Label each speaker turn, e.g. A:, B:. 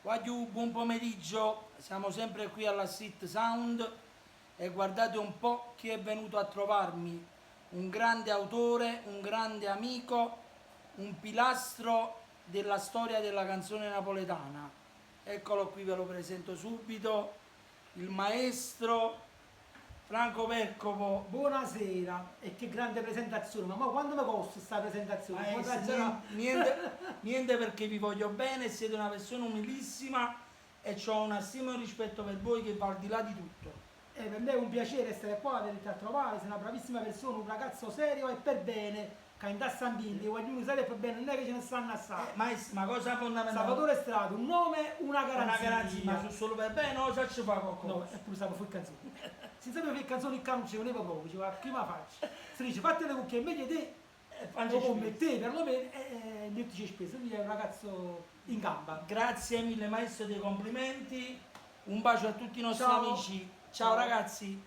A: Guagliù, buon pomeriggio, siamo sempre qui alla Street Sound e guardate un po' chi è venuto a trovarmi, un grande autore, un grande amico, un pilastro della storia della canzone napoletana. Eccolo qui, ve lo presento subito, il maestro Franco Percopo.
B: Buonasera, e che grande presentazione, ma mo quanto mi costa sta presentazione?
A: Maestro, niente, niente perché vi voglio bene, siete una persona umilissima e ho una stima e un rispetto per voi che va al di là di tutto.
B: Eh, per me è un piacere essere qua, venirti a trovare, sei una bravissima persona, un ragazzo serio e per bene, che in Sant'India, guagliune serio e per bene, non è che ce ne stanno assai.
A: Eh, maestro, ma cosa fondamentale?
B: Salvatore Strada, un nome, una garanzia.
A: Una garanzia, ma su solo per bene o ci fa qualcosa?
B: No, eppure sape fa canzoni. Senza sapere fare canzoni qua non ci voleva proprio, diceva, chi ma faccio? Si dice, fatte le cucchie meglio te,
A: Eh,
B: o come te perlomeno, e eh, mettici spese, lui è un ragazzo in gamba.
A: Grazie mille maestro dei complimenti, un bacio a tutti i nostri
B: Ciao.
A: amici. Ciao
B: Ciao.
A: ragazzi.